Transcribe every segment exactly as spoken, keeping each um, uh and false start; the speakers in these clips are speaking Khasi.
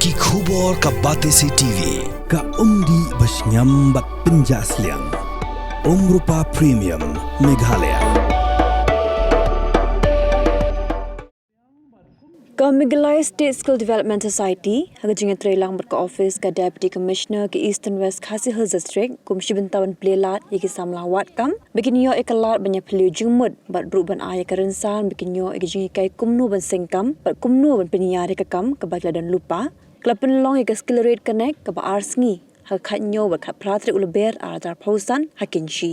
Ki khubor ka Batesi T V, ka umdih ba shngiam bad pynjah sliang. Umrupa Premium, Meghalaya. Ka Meghalaya State Skill Development Society, ha ka jingïatreilang bad ka office ka Deputy Commissioner ka Eastern West Khasi Hills District, kum shi bynta ban plie lad ïa ki samla wad kam ba kin ïoh ïa ka lad ban ïaphylliew jingmut bad ruh ban ai ïa ka rynsan ba kin ïoh ïa ka jinghikai kumno ban seng kam bad kumno ban pynïar ïa ka kam kaba ki la don lypa. Ka la pynlong ïa ka Skill Raid Connect kaba ar sngi, ha ka khathynñiew bad khatphra tarik u Lber arhajar arphew san ha Kynshi.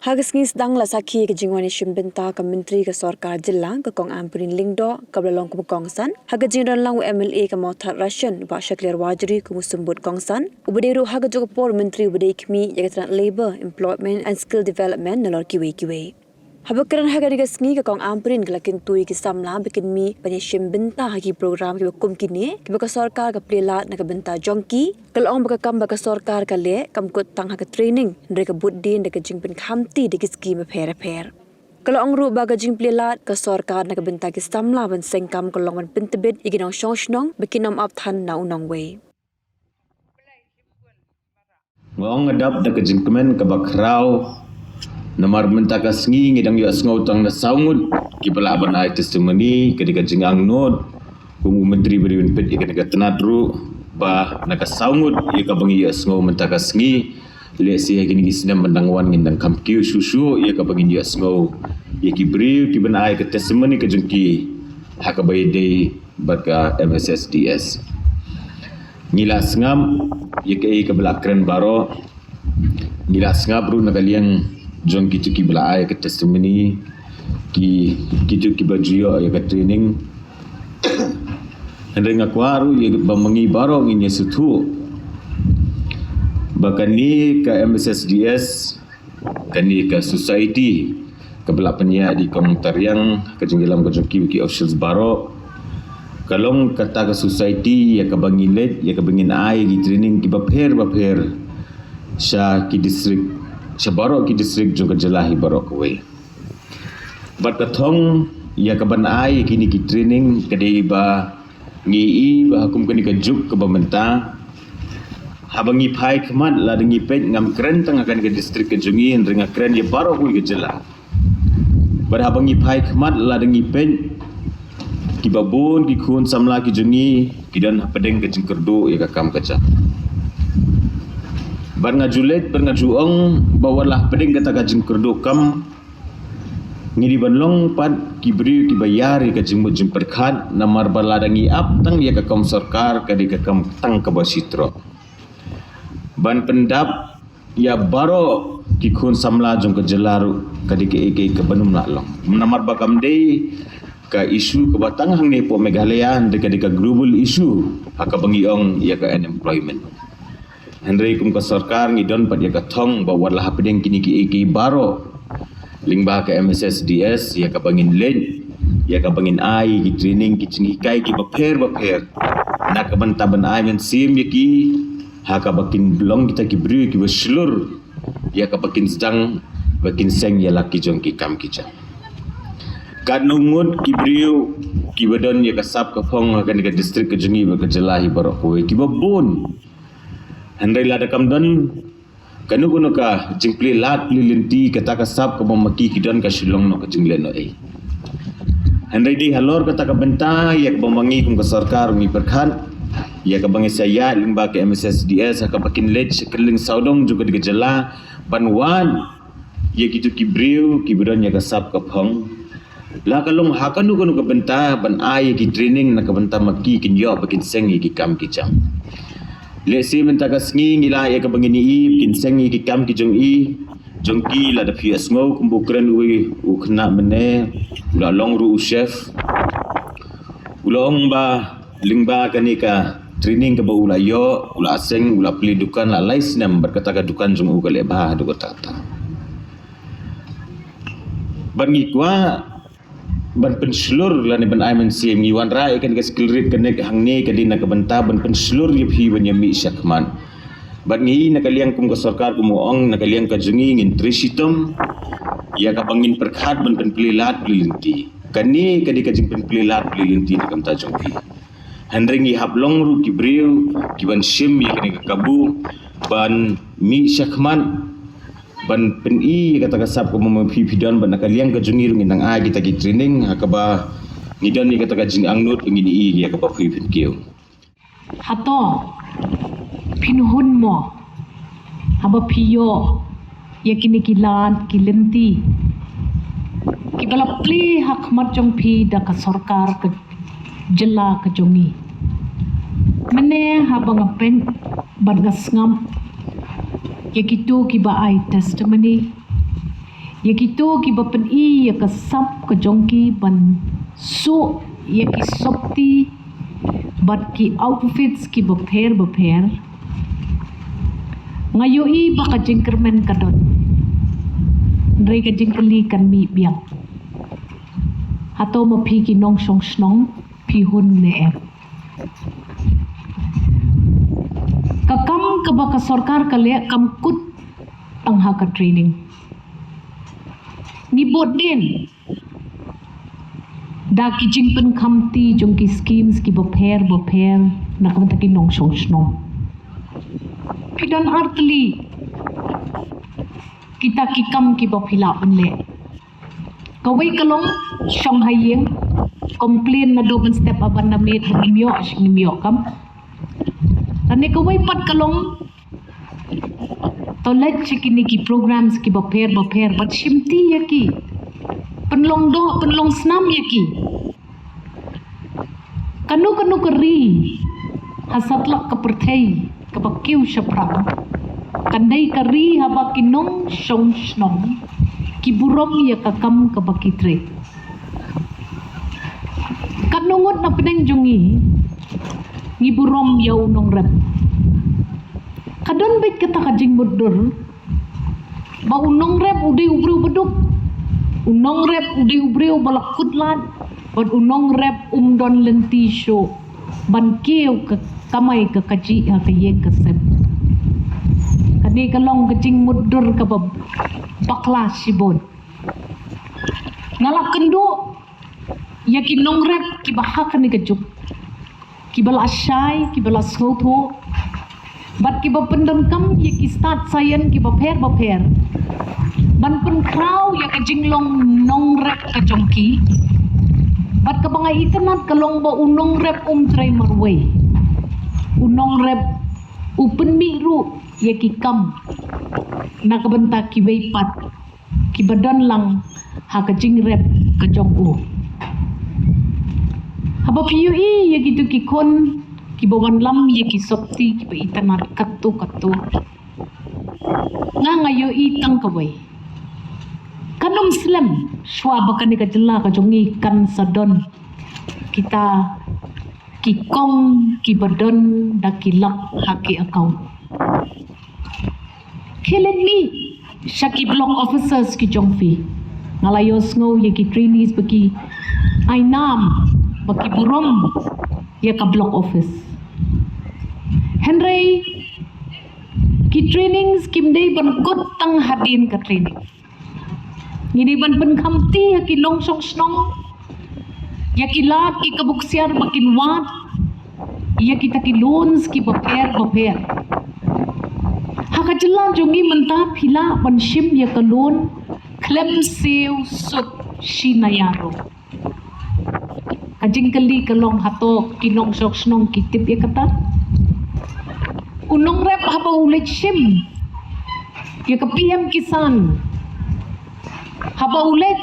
Ha ka sngi sdang la sakhi ïa ka jingwan ïashim bynta ka Myntri ka Sorkar Jylla ka Kong Ampareen Lyngdoh kaba la long kum u kongsan, ha ka jingdon lang u M L A ka Mawthadraishan Bah Shakliar Warjri kum u symbud kongsan, uba dei ruh ha kajuh ka por u Myntri uba dei khmih ïa ka tnat Labour, Employment and Skill Development nalor kiwei kiwei. Haba kren ha kane ka sngi ka Kong Ampareen ka la kyntu ïa ki samla ba kin mih ban ïashim bynta ha ki program kiba kum kine kiba ka sorkar ka plie lad na ka bynta jong ki. Ka la ong ba ka kam ba ka sorkar ka leh kam kut tang ha ka training, hynrei ka bud dien da ka jingpynkhamti da ki skim bapher bapher. Ka la ong ruh ba ka jingplie lad ka sorkar na ka bynta ki samla ban seng kam ka long ban pyntbit ïa ki nongshong shnong ba kin ym ap than na u nongwei. Nga ong nga dap da ka jingkmen kaba khraw. Namar mynta ka sngi ngi dang ïohsngew tang na saw ngut kiba lah ban ai testimony, ka dei ka jingangnud kum u Myntri ba dei ban peit ïa kane ka tnat ruh, ba na ka saw ngut ïa kaba ngi ïohsngew mynta ka sngi, lehse ha kine ki snem ban dang wan ngin dang kham kiew shuh shuh ïa kaba ngin ïohsngew ïa ki briew kiban ai ka testimony ka jong ki ha kaba ïadei bad ka M S S D S. Ngi la sngap ïa kaei kaba la kren baroh. Ngi la sngap ruh na ka liang jong kito kiba la ai ka testimony, ki, kito kiba ju ïoh ïa ka training. Hynrei nga kwah ruh ïa ba ma ngi baroh ngin ïa sngewthuh ba kane ka M S S D S, kane ka society kaba la pynïaid da i Kong Tariang, ka jingïalam ka jong ki, ki officials baroh, ka long kata ka society ïa kaba ngi leit, ïa kaba ngin ai ki training kiba pher bapher sha ki district, sha baroh ki district jong ka jylla hi baroh kawei. Bad ka thong ïa kaban ai kine ki training ka dei ba ngi i ba ha kum kane ka juk kaba mynta, haba ngi phai khmat lada ngi peit, ngam kren tang ha kane ka district ka jong ngi, hynrei nga kren ïa baroh kawei ka jylla. Bad haba ngi phai khmat lada ngi peit, kiba bun ki khun samla ki jong ngi ki don hapdeng ka jingkyrduh ïa ka kam ka jam. Bad nga ju leit bad nga ju ong ba wat la hapdeng kata ka jingkyrduh kam, ngi dei ban long pat ki briew kiba ïar ïa ka jingmut jingpyrkhat, namar ba lada ngi ap tang ïa ka kam sorkar ka dei ka kam tang kaba shitrok. Ban pyndap ïa baroh ki khun samla jong ka jylla ruh ka dei kaei kaei kaban ym lah long. Namar ba kam dei ka issue kaba tang hangne hapoh Meghalaya, hynrei ka dei ka global issue ha kaba ngi ong ïa ka unemployment. Hynrei kum ka sorkar ngi don pat ïa ka thong ba wat la hapdeng kine kiei kiei baroh, lyngba ka M S S D S, ïa kaba ngin leit, ïa kaba ngin ai ki training, ki jinghikai kiba pher bapher na ka bynta ban ai mynsiem ïa ki, ha kaba kin long kita ki briew kiba shlur ïa kaba kin sdang ba kin seng ïa la ki jong ki kam ki jam. Katno ngut ki briew kiba don ïa ka sap ka phong ha kane ka district ka jong ngi bad ka jylla hi baroh kawei, kiba bun. Hynrei lada kam don kano kano ka jingplie lad plie lynti, kata ka sap kaba ma ki ki don ka shu long noh ka jingleh noh ei. Hynrei dei halor kata ka bynta ïa kaba ma ngi kum ka sorkar ngi pyrkhat ïa kaba ngi sa ïaid lyngba ka M S S D S ha kaba kin leit sha kylleng sawdong jong ka dei ka jylla ban wad ïa kito ki briew kiba don ïa ka sap ka phong, la ka long ha kano kano ka bynta, ban ai ïa ki training na ka bynta ma ki kin ïoh ba kin seng ïa ki kam ki jam. Lehse mynta ka sngi ngi la ïa kaba ngin ïohi ba kin seng ïa ki kam ki jong i, jong ki. Lada phi ïohsngew kumba u kren uwei u khynnah mynne, u la long ruh u chef, u la ong ba lyngba kane ka training kaba u la ïoh, u la seng, u la plie dukan la lai snem, bad kata ka dukan jong u ka leh bha haduh katta katta. Bad ngi kwah ban pynshlur lane ban ai mynsiem, ngi wanrah ïa kane ka Skill Raid Connect hangne ka dei na ka bynta ban pynshlur ïa phi ban ïa mih shakhmat. Bad ngi na ka liang kum ka sorkar, kum u ong, na ka liang ka jong ngi ngin trei shitom ïa kaba ngin pyrkhat ban pynplie lad plie lynti. Kane ka dei ka jingpynplie lad plie lynti na ka bynta jong phi. Hynrei ngi hap long ruh ki briew ki ban shim ïa kane ka kabu ban mih shakhmat ban pyni ïa kata ka sap kaba ma phi phi don, bad na ka liang ka jong ngi ruh ngin nang ai kita ki training ha kaba ngi don ïa kata ka jingangnud ba ngin ïohi ïa kaba phi phin kiew. Hato phin hun mo haba phi ïoh ïa kine ki lad ki lynti kiba la plie ha khmat jong phi da ka sorkar ka jylla ka jong ngi? Mynne haba nga peit bad nga sngap ïa kito kiba ai testimony, ïa kito kiba pyni ïa ka sap ka jong ki ban suh ïa ki sopti bad ki outfits kiba pher ba pher, nga ïohi ba ka jingkyrmen ka don. Hynrei ka jingkylli kan mih biang. Hato ma phi ki nongshong shnong phi hun ne em? Ka kam kaba ka sorkar ka leh kam kut tang ha ka training. Ngi bud dien da ki jingpynkham ti jong ki schemes kiba pher ba pher na ka bynta ki nongshong shnong. Phi don ar tylli kita ki kam kiba phi lah ban leh. Kawei ka long shong ha ïing, complain naduh mynstep ha ban da miet ba ngim ïoh, ngim ïoh kam. Lane kawei pat ka long to leit sha kine ki programs kiba pher ba pher bad shim ti ïa ki, pynlong doh pynlong snam ïa ki. Kano kano ka ri ha satlak ka pyrthei kaba kiew shaphrang kan dei ka ri haba ki nongshong shnong ki burom ïa ka kam kaba ki trei. Katno ngut na pdeng jong ngi ngi burom ïa u nongrep? Ka don beit kata ka jingmutdur ba u nongrep u dei u briew ba duk. U nongrep u dei u briew ba la kut lad, bad u nongrep um don lynti shuh ban kiew ka kamai ka kajih ha ka ïing ka sem. Kane ka long ka jingmutdur kaba bakla shibun. Nga la kynduh ïa ki nongrep kiba ha kane ka juk kiba la shai, kiba la sngewthuh bad kiba pyndonkam ïa ki stad saian kiba pher ba pher ban pynkhraw ïa ka jinglong nongrep ka jong ki. Bad kaba nga itynnad ka long ba u nongrep um trei marwei. U nongrep u pynmih ruh ïa ki kam na ka bynta kiwei pat kiba don lang ha ka jingrep ka jong u. Haba phi ïohi ïa kito ki khun kiba wanlam ïa ki sopti kiba itynnad katto katto, nga nga ïohi tang kawei. Kan ym slem shuwa ba kane ka jylla ka jong ngi kan sa don kita ki kong kiba don da ki lak ha ki account. Khie leit mih sha ki block officers ki jong phi. Nga la ïohsngew ïa ki trainees ba ki ai nam, ba ki burom ïa ka block office. Hynrei ki trainings kim dei ban kut tang hadien ka training. Ngi dei ban pynkham ti ha ki nongshong shnong, ïa ki lad ki kabu ksiar ba kin wad ïa kita ki loans kiba pher ba pher. Ha ka jylla jong ngi mynta phi lah ban shim ïa ka loan khlem siew sut shi naya ruh. Ka jingkylli ka long, hato ki nongshong shnong ki tip ïa kata? U nongrep haba u leit shim ïa ka P M Kisan, haba u leit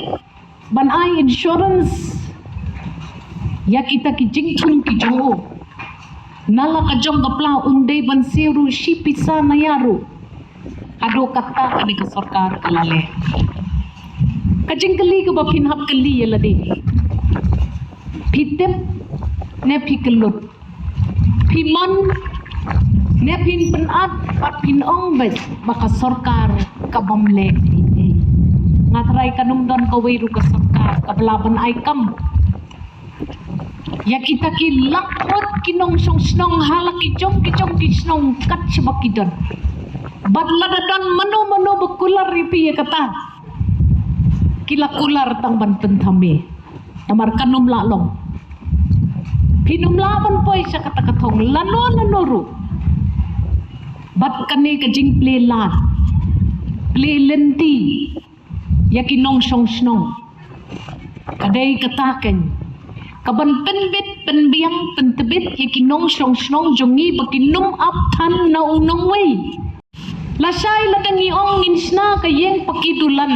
ban ai insurance ïa kita ki jingthung ki jong u, na la ka jong ka pla um dei ban siew ruh shi pisa naya ruh. Haduh katta kane ka sorkar ka la leh. Ka jingkylli kaba phin hap kylli ïa lade, phi tip ne phi kyllut? Phi mon ne phin pynat bad phin ong beit ba ka sorkar ka bym leh ei ei? Nga tharai kan ym don kawei ruh ka sorkar kaba lah ban ai kam ïa kita ki lak ngut ki nongshong shnong ha la ki jong ki jong ki shnong kat shaba ki don. Bad lada don mano mano ba kular ïa phi ïa kata, ki la kular tang ban pynthame. Namar kan ym lah long. Phin ym lah ban poi sha kata ka thong lano lano ruh. Bad kane ka jingplie lad, plie lynti ïa ki nongshong shnong, ka dei kata keiñ kaban pynbit pynbiang pyntbit ïa ki nongshong shnong jong ngi ba kin ym ap than na u nongwei. Lashai lada ngi ong ngin shna ka ïing paki dulan,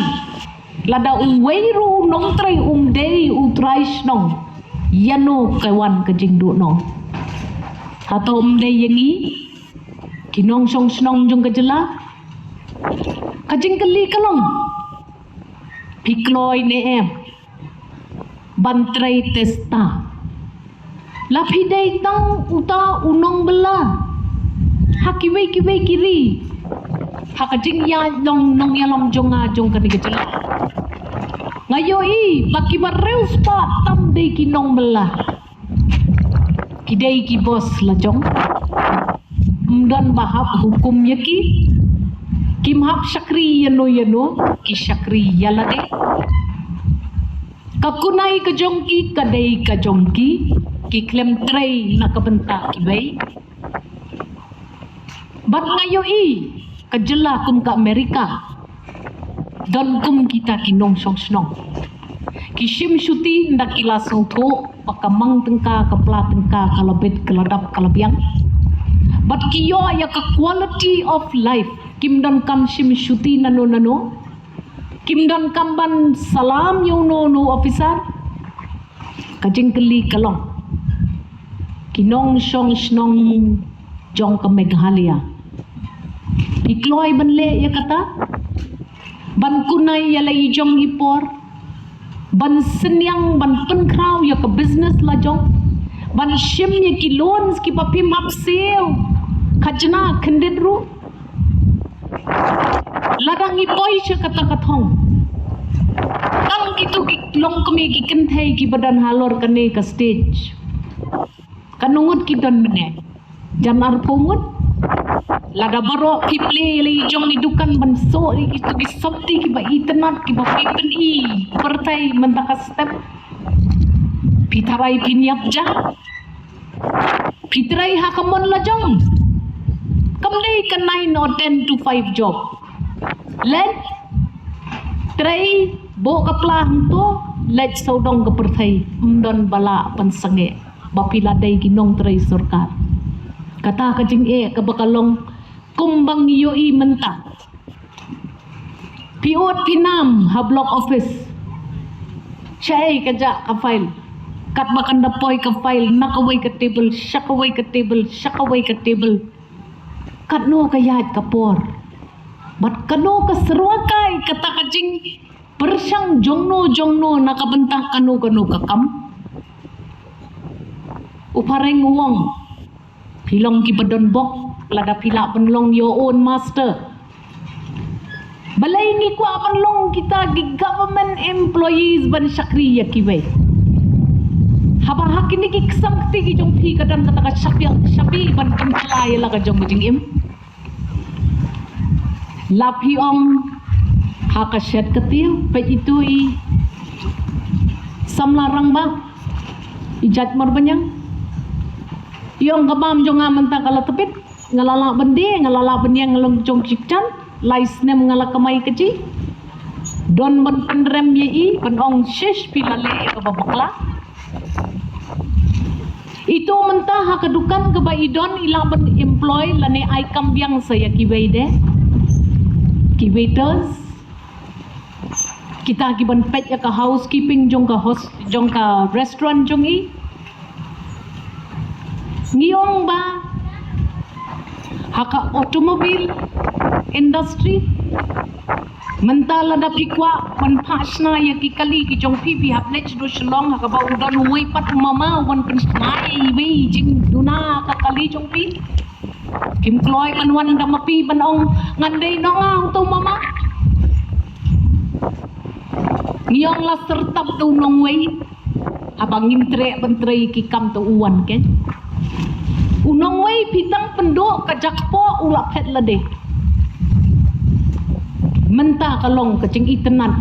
lada uwei ruh u nongtrei um dei u trai shnong, ïano ka wan ka jingduhnong? Hato ym dei ïa ngi ki nongshong shnong jong ka jylla? Ka jingkylli ka long, phi kloi ne em ban trei testa? La phi dei tang uta u nongbylla ha kiwei kiwei ki ri ha ka jingïaid long nongïalam jong nga jong kane ka jylla. Nga ïohi ba kiba riewspah tam dei ki nongbylla. Ki dei ki boss la jong. Ym don ba hap hukum ïa ki. Kim hap shakri ïano ïano, ki shakri ïa lade. Ka kunai ka jong ki ka dei ka jong ki. Ki khlem trei na ka bynta kiwei. Bad nga ïohi ka jylla kum ka Amerika, don kum kita ki nongshong shnong. Ki shim shuti ynda ki la sngewthuh ba ka mang tyngka, ka pla tyngka, ka la bit, ka la dap, ka la biang. Bad ki ïoh ïa ka quality of life. Kim donkam shim shuti nano nano. Kim donkam ban salam ïa uno uno u officer. Ka jingkylli ka long, ki nongshong shnong jong ka Meghalaya, phi kloi ban leh ïa kata? Ban kunai ïa la i jong i por, ban synñiang, ban pynkhraw ïa ka business la jong, ban shim ïa ki loans kiba phim hap siew khajna khyndiat ruh. Lada ngi poi sha kata ka thong, tang kito ki longkmie ki kynthei kiba don halor kane ka stage, katno ngut ki don mynne? Jan arphew ngut. Lada baroh phi plie ïa la i jong i dukan ban soh ïa kito ki sopti kiba itynnat kiba phi pyni pyrthei mynta ka step, phi tharai phin ïap ja? Phi trei ha ka mon la jong. Kam dei ka nine or ten to five job. Leit trei, buh ka pla hangto, leit sawdong ka pyrthei. Ym don ba lah pynsangeh ba phi la dei ki nongtrei sorkar. Kata ka jingeh kaba ka long kumba ngi ïohi mynta. Phi ud phi nam ha block office. Shaei ka jah ka file? Katba kan da poi ka file na kawei ka table sha kawei ka table sha kawei ka table. Katno ka ïaid ka por? Bad kano ka syrwa kai kata ka jingpyrshang jongno jongno na ka bynta kano kano ka kam? U phareng u ong, phi long kiba don bok lada phi lah ban long your own master. Balei ngi kwah ban long kita ki government employees ban shakri ïa kiwei? Haba ha kine ki ksam kti ki jong phi ka don kata ka shapi shapi ban pynkylla ïa la ka jong ka jingim. La phi ong ha ka shet ka tiew, peit itu i samla rangbah, i jait Mawryngkneng. I ong ka bam jong nga mynta ka la tbit, nga la lah ban die, nga la lah ban ïeng long jong ki kjat, lai snem nga la kamai kajih. Don ban pynrem ïa i, ban ong shish phi la leh ïa kaba bakla. Itu mynta ha ka dukan kaba i don i lah ban employ lane ai kam biang sa ïa kiwei de, ki waiters, kita ki ban peit ïa ka housekeeping jong ka host, jong ka restaurant jong i. Ngi ong ba ha ka automobile industry, mynta lada phi kwah ban phah shna ïa ki kali ki jong phi, phi hap leit sha Shillong ha kaba u don uwei pat u mama u wan pynshna ïa iwei i jingduna ka kali jong phi. Phim kloi ban wan da ma phi ban ong ngan dei noh nga uto u mama. Ngi ong la syrtap da u nongwei. Haba ngin treh ban trei ki kam to u wan keiñ. U nongwei phi tang pynduh ka jakpoh u la phet lade. Mynta ka long ka jingitynnat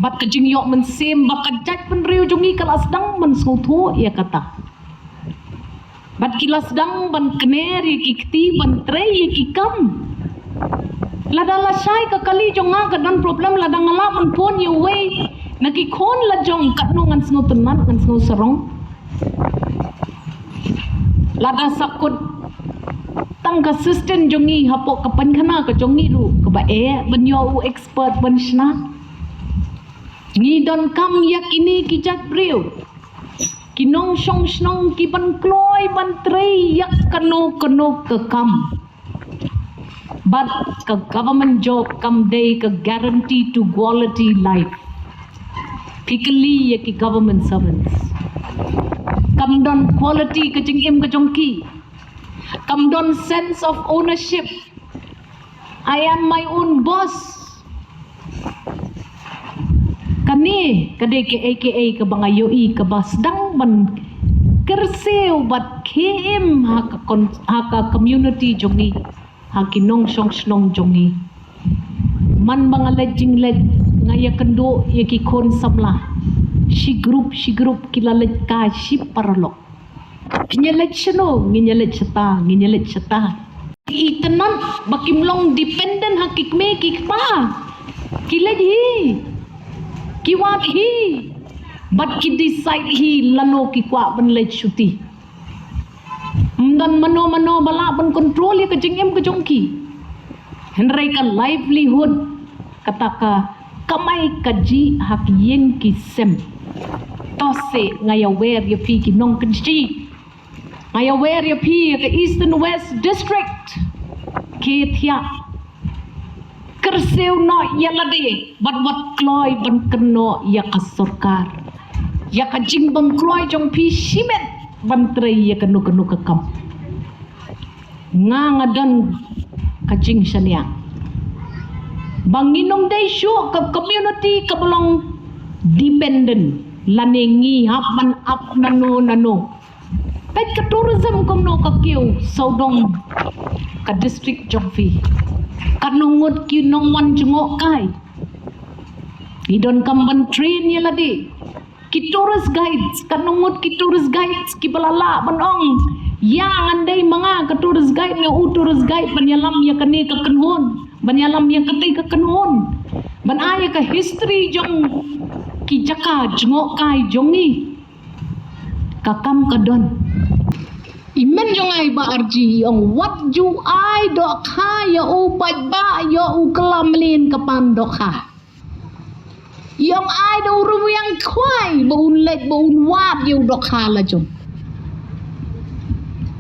bad ka jingïoh mynsiem ba ka jaitbynriew jong ngi ka la sdang ban sngewthuh ïa kata. Bad ki la sdang ban kner ïa ki kti ban trei ïa ki kam. Lada lashai ka kali jong nga ka don problem, lada nga lah ban pun ïa uwei na ki khun la jong, katno ngan sngew tynnat, ngan sngew sarong. Lada sa kut tang ka assistant jong ngi hapoh ka painkhana ka jong ngi ruh kaba eh ban ïoh u expert ban shna. Ngi donkam ïa kine ki jait briew, ki nongshong shnong, ki ban kloi ban trei ïa kano kano ka kam. Bad ka government job kam dei ka guarantee to quality life. Phi kylli ïa ki government servants, kam don quality ka jingim ka jong ki. Kam don sense of ownership. I am my own boss. Kane ka dei kaei kaei kaba nga ïohi kaba sdang ban kyrsiew bad khie im ha ka kon-, ha ka community jong ngi, ha ki nongshong shnong jong ngi. Man ba nga leit jingleit, nga ïakynduh ïa ki khun samla, shi group shi group ki la leit kai shi paralok. Ngin ïa leit shano, ngin ïa leit shata, ngin ïa leit shata. Itynnad ba kim long dependent ha ki kmie ki kpa. Ki leit hi, ki wad hi, bad ki decide hi lano ki kwah ban leit shuti. Ym don mano mano ba lah ban control ïa ka jingim ka jong ki. Hynrei ka livelihood, kata ka kamai kajih ha ki ïing ki sem. To se nga ïawer ïa phi ki nongkynshi. Nga ïawer ïa phi ïa ka Eastern West District. Ki thiah. Kyrsiew noh ïa lade bad wat kloi ban kynnoh ïa ka sorkar ïa ka jingbym kloi jong phi shimet ban trei ïa kano kano ka kam. Nga nga don ka jingshaniah ba ngin ym dei shuh ka community kaba long dependent lane ngi hap ban ap nano nano. Peit ka tourism kumno ka kiew sawdong ka district jong phi. Katno ngut ki nongwan jngohkai. Ngi donkam ban train ïa lade. Ki tourist guides, katno ngut ki tourist guides kiba la lah ban ong, ïa ngan dei ma nga ka tourist guide ne u tourist guide ban ïalam ïa kane ka kynhun, ban ïalam ïa kate ka kynhun, ban ai ïa ka history jong ki jaka jngohkai jong ngi. Ka kam ka don. I men jong nga i Bah Arji i ong, wat ju ai dohkha ïa u paidbah, ïa u kylla mlien ka pan dohkha. I ong ai da u rwiang khwai ba un leit ba un wad ïa u dohkha la jong.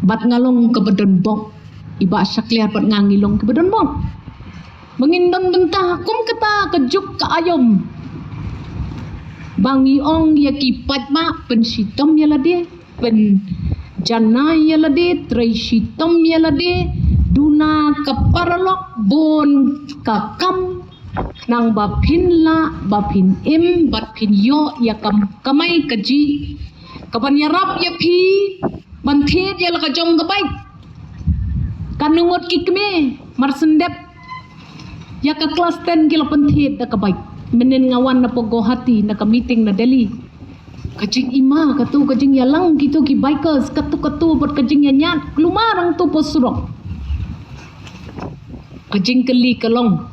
Bad nga long kaba don bok, i Bah Shakliar bad nga ngi long kaba don bok. Ba ngin don bynta kum kata ka juk ka aïom. Ba ngi ong ïa ki paidbah pynshitom ïa lade, pynjanai ïa lade, trei shitom ïa lade, duna ka paralok bun ka kam, nang ba phin lah ba phin im bad phin ïoh ïa ka kamai kajih kaban ïarap ïa phi ban thied ïa la ka jong ka bike. Katno ngut ki kmie mar shen dep ïa ka klas ten ki la pynthied da ka bike. Mynnin nga wan na pdeng Guwahati na ka meeting na Delhi. Ka jingima katu, ka jingïalang kitu ki bikers katu katu bad ka jingïañiad kulmar hangtu post surok. Ka jingkylli ka long,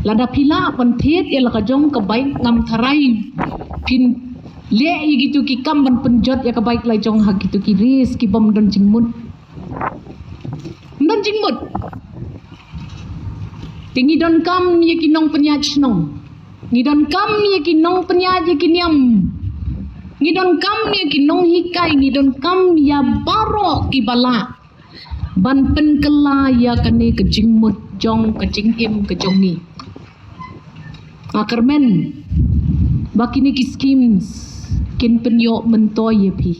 lada phi lah ban thied ïa la ka jong ka bike, ngam tharai phin leh ïa kitu ki kam ban pynjot ïa ka bike la jong ha kitu ki race ki bym don jingmut. Ym don jingmut. Te ngi donkam ïa ki nongpynïaid shnong, ngi donkam ïa ki nongpynïaid ïa ki niam, ngi donkam ïa ki nonghikai, ngi donkam ïa baroh kiba lah ban pynkylla ïa kane ka jingmut jong ka jingim ka jong ngi. Nga kyrmen ba kine ki schemes kin pynïoh myntoi ïa phi.